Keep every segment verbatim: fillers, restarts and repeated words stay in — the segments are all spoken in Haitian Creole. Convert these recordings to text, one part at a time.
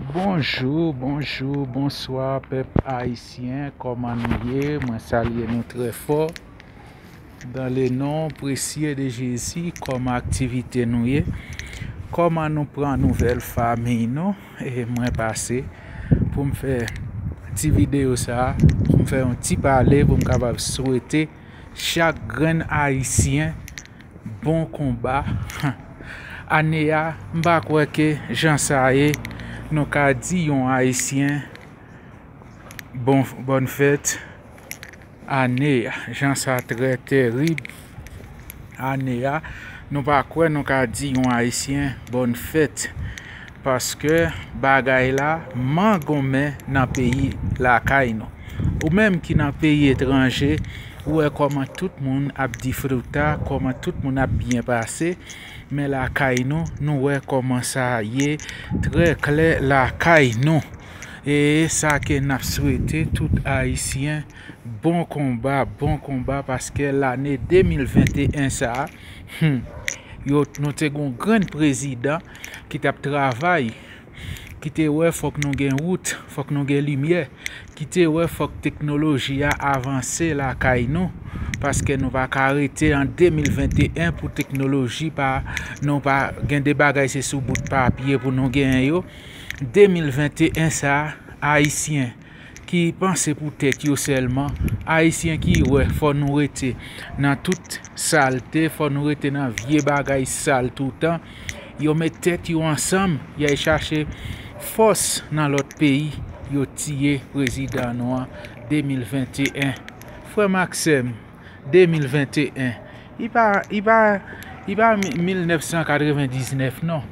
Bonjou, bonjou, bonswa pèp ayisyen, kòman nou ye? Mwen salye nou trè fò. Dans le nom précieux de Jésus, kòman aktivite nou ye? Kòman nou pran nouvèl fanmiy nou? E mwen pase pou m fè ti videyo sa a, pou m fè yon ti pale, pou m kapab swete chak grenn ayisyen bon konba. Ane a, m pa kwè ke jan sa ye, nou ka di yon ayisyen bon, bòn fèt ane a. Jan sa trè terib ane a, nou pa kwè nou ka di yon ayisyen bòn fèt, paske bagay la mangonmen nan peyi lakay nou. Ou menm ki nan peyi etranje, ou wè kòman tout moun ap di fruta, kòman tout moun ap byen pase, men lakay nou, nou wè kòman sa ye trè klè lakay nou. E sa ke n ap swete tout ayisyen, bon konba, bon konba, paske lane de mil venteyen sa a, hmm, yo, nou te gen yon grenn prezidan ki t ap travay, ki te wè fòk nou gen wout, fòk nou gen limyè, ki te wè fòk teknoloji a avanse lakay nou, paske nou pa ka rete an de mil venteyen pou teknoloji pa, nou pa gen de bagay se sou bout papye pou nou genyen yo. De mil venteyen sa a, ayisyen ki panse pou tèt yo sèlman, ayisyen ki wè fò nou rete nan tout salte, fò nou rete nan vye bagay sal toutan, yo met tèt yo ansanm, y al chache fòs nan lòt peyi, yo tiye prezidan nou an de mil venteyen. Frè m ak sè m, de mil venteyen, li pa, li pa, li pa mi-, mil nèf san katrevendiznèf non.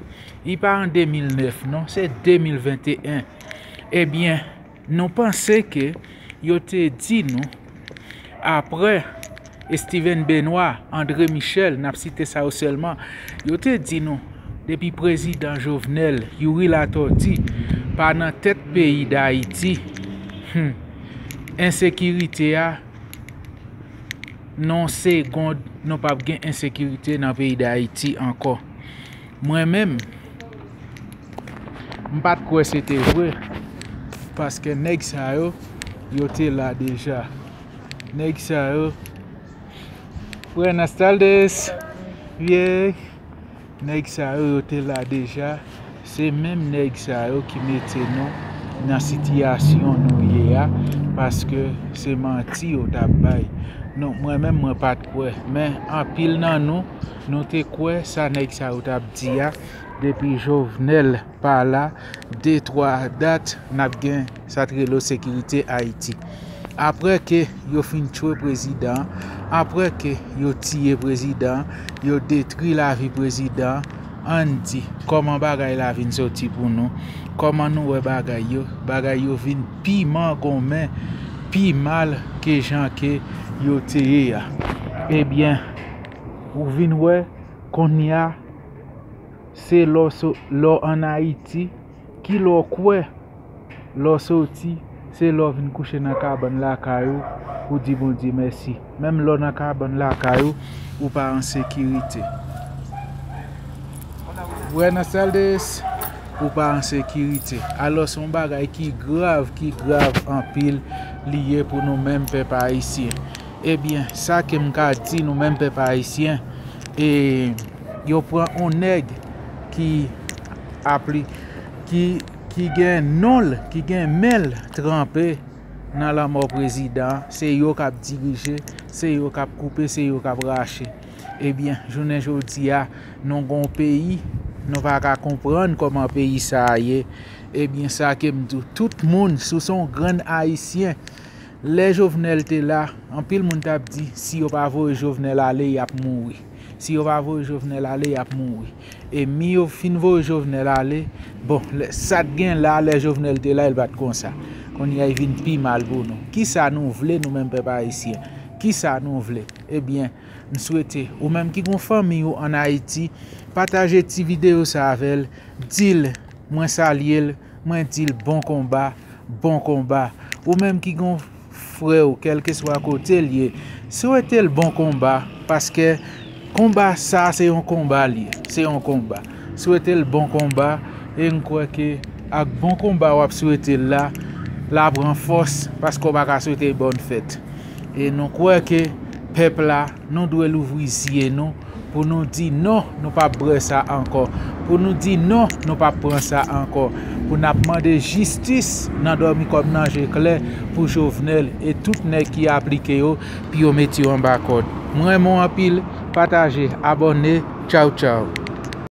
Li pa an de mil nèf non, se de mil venteyen. Ebyen, nou panse ke yo te di nou, apre Steven Benoît, André Michel, n ap site sa yo sèlman, yo te di nou, depi prezidan Jovenel, Youri Latortue, pa nan tèt peyi Dayiti, hmm, ensekirite a, nan yon segond, nou p ap gen ensekirite nan peyi Dayiti ankò. Mwen menm, m pa t kwè se te vre, paske nèg sa yo, yo te la deja. Nèg sa yo, frè Nastaldes, vye, nèg sa yo, yo te la deja. Se menm nèg sa yo ki mete nou nan sitiyasyon nou ye a, paske se manti yo t ap bay. Non, mwen menm, mwen pa t kwè. Men, anpil nan nou, nou te kwè sa nèg sa yo t ap di a, depi Jovenel pa la, de twa dat, n ap gen sa t rele sekirite Ayiti. Apre ke yo fin tchwe prezidan an, apre ke yo tiye prezidan an, yo detwi lavi prezidan an, ann di, kòman bagay la vin soti pou nou? Kòman nou wè bagay yo? Bagay yo vin pi mangonmen, pi mal ke jan ke yo te ye a. Ebyen, ou vin wè, kounye a, se lè w so-, lè w ann Ayiti, ki lè w kwè, lè w soti, se lè w vin kouche nan kabann lakay ou, ou di Bondye mèsi. Menm lè w nan kabann lakay ou, ou pa an sekirite. Frè Nastaldes, ou pa an sekirite. Alò, se yon bagay ki grav, ki grav anpil, li ye pou nou menm pèp ayisyen. Ebyen, sa ke m ka di nou menm pèp ayisyen, e, yo pran yon nèg ki apli-, ki, ki gen non l, ki gen men l tranpe nan lanmò prezidan an. Se yo k ap dirije, se yo k ap koupe, se yo k ap rache. Ebyen, jounen jodi a, nou gen yon peyi, nou pa ka konprann kòman peyi sa a ye. Ebyen, sa ke m di w, tout moun, si w se yon grenn ayisyen, lè Jovenel te la, anpil moun t ap di, si yo pa voye Jovenel ale, y ap mouri. Si yo pa voye Jovenel ale, y ap mouri. E mi yo fin voye Jovenel ale, bon, lè, sa t gen la, lè Jovenel te la, l pa t konsa. Kounye a, l vin pi mal pou nou. Kisa nou vle, nou menm pèp ayisyen? Kisa nou vle? Ebyen, m swete, ou menm ki gon fanmi ou ann Ayiti, pataje ti videyo sa avè l, di l, mwen salye l, mwen di l bon konba, bon konba. Ou menm ki gon frè w, kèlkeswa kote l ye, swete l bon konba, paske konba sa se yon konba l ye, se yon konba. Swete l bon konba, e m kwè ke Ak bon konba w ap swete l la, l ap ranfòs paske w pa ka swete bòn fèt. E nou kwè ke pèp la, nou dwe louvri zye nou pou nou di non, nou p ap bwè sa ankò. Pou nou di non, nou p ap pran sa ankò. Pou n ap mande jistis nan dòmi kòm nan je klè pou Jovenel e tout nèg ki aplike yo, pou yo mete yo anba kòd. Mwen renmen w anpil, pataje, abòne, tchaw tchaw.